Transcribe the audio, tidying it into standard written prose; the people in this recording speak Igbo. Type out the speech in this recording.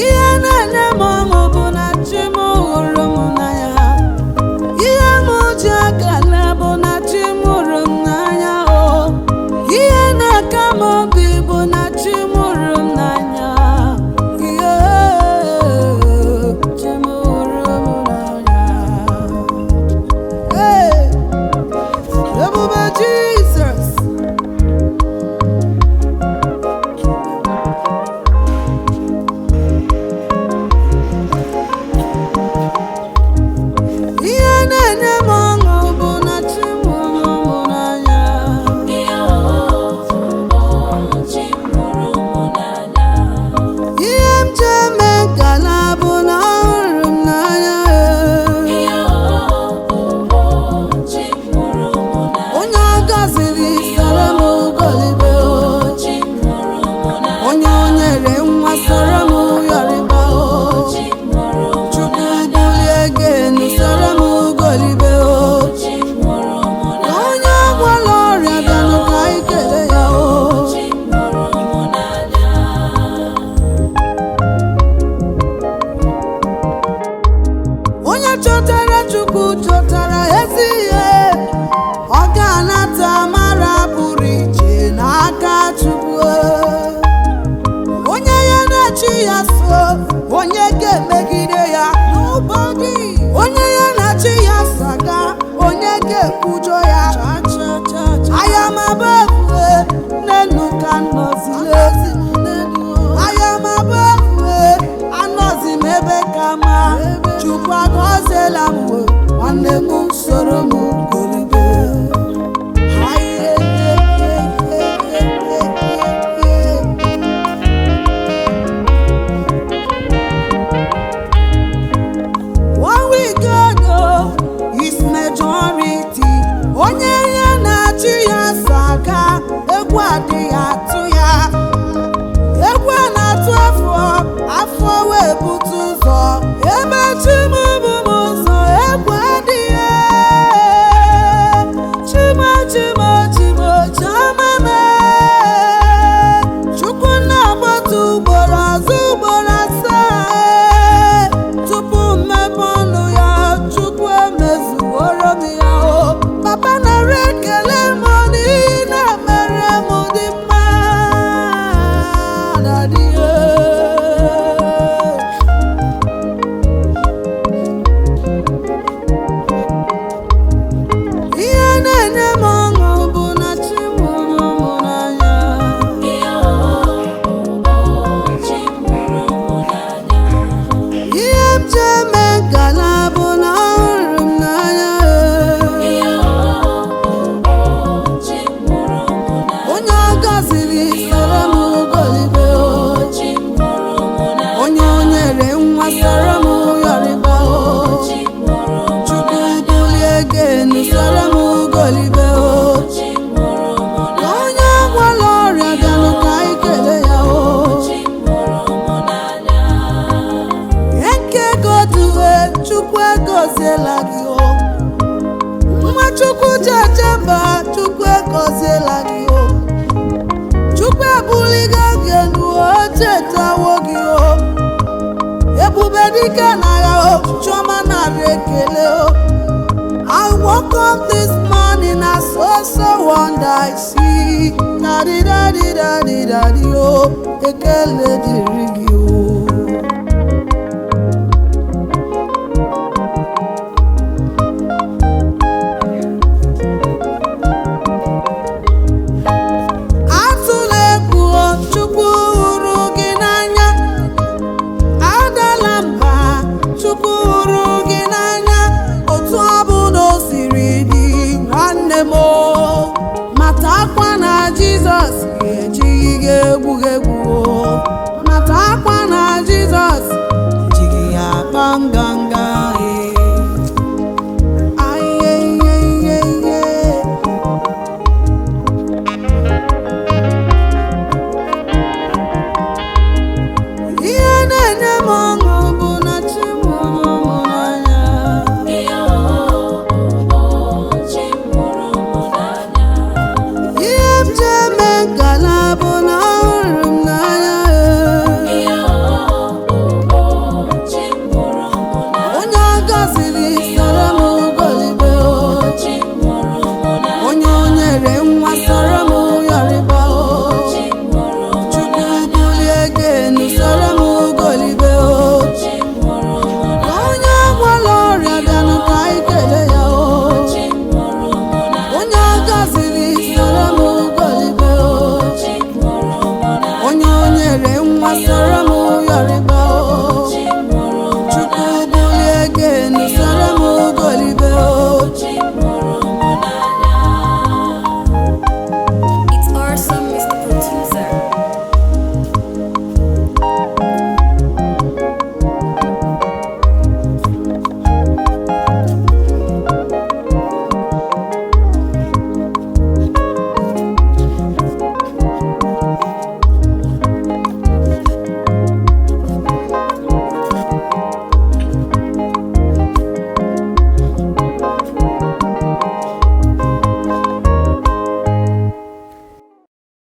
Ihe na-enye m ọṅụ bụ na chi m hụrụ m n'anya. Ihe m ji akala bụ na chi m hụrụ m n'anya o. Ihe na-aka m obi bụ na chi m hụrụ m n'anya. Ihe chi m hụrụ m n'anya. Hey, ebube Jizọs. Ihe na-enye m ọṅụ bụ na chi m hụrụ m n'anya. Ihe m ji eme nkala bụ na ọ hụrụ m n'anya. Onye ọ gọziri soro m golibe o. Onye o nyere nwa soro m yọrịba o. Chukwu bulie gị elu soro m golibe o. Ka onye gwọrọ ọrịa bịanụ ka anyị kelee ya o. Onye chọtara Chukwu chọtara ezi ihe. Ọ ga-anata amara pụrụ iche n'aka Chukwu. Onye ya na-achị ya so, onye ga-emegide ya? Nobody. Onye ya na-achị ya saga, onye ga-ekwujọ ya? I am above, n'enu ka nọzile. I am above, anọzi m ebe ka mma. Chukwu agọziela m, we, nwanne m soro m golibe. Haye, One week ago is majority. Onye ya na-achị ya so aka, egwu adịghị atụ ya. Egwu a na-atụ afọ, afọ wee bute ụzọ. Ebe chi m bụ m ụzọ, egwu adịghị. Chimo, chimo, chimo, chamame. Chukwu na-agbata ugboro azụ ugboro asaa. Tupu mmepe ọnụ ya, Chukwu emezuworo m ya o. Papa nara ekele m n'ihi na mere m dị mma. Daddy, eh. Ihe na-enye m ọṅụ bụ na chi m hụrụ m n'anya. Ihe m ji eme nkala bụ na ọ hụrụ m n'anya. Onye ọ gọziri soro m golibe o. Onye o nyere nwa soro m yọrịba o. Chukwu bulie gị elu soro m golibe o. Ka onye gwọrọ ọrịa bịanụ ka anyị kelee ya o. Eke goduwe, Chukwu egoziela gị o. Nwa Chukwu jeje mba, Chukwu egoziela gị o. Chukwu ebuligo gị elu o, chetawo gị o. Ebube dike n'agha o, Chioma nara ekele o. I woke up this morning, I saw so wonder I see. Daddy, daddy, daddy, daddy, oh, ekele dịrị gị o. Atụla egwu o, Chukwu hụrụ gị n'anya. Adala mba, Chukwu hụrụ gị n'anya. Otu ọ bụla o siri dị, nwanne m o. Matakwa na Jizọs ga-ejighị gị egwu gị egwu o. Matakwa Eke n'ụsọ.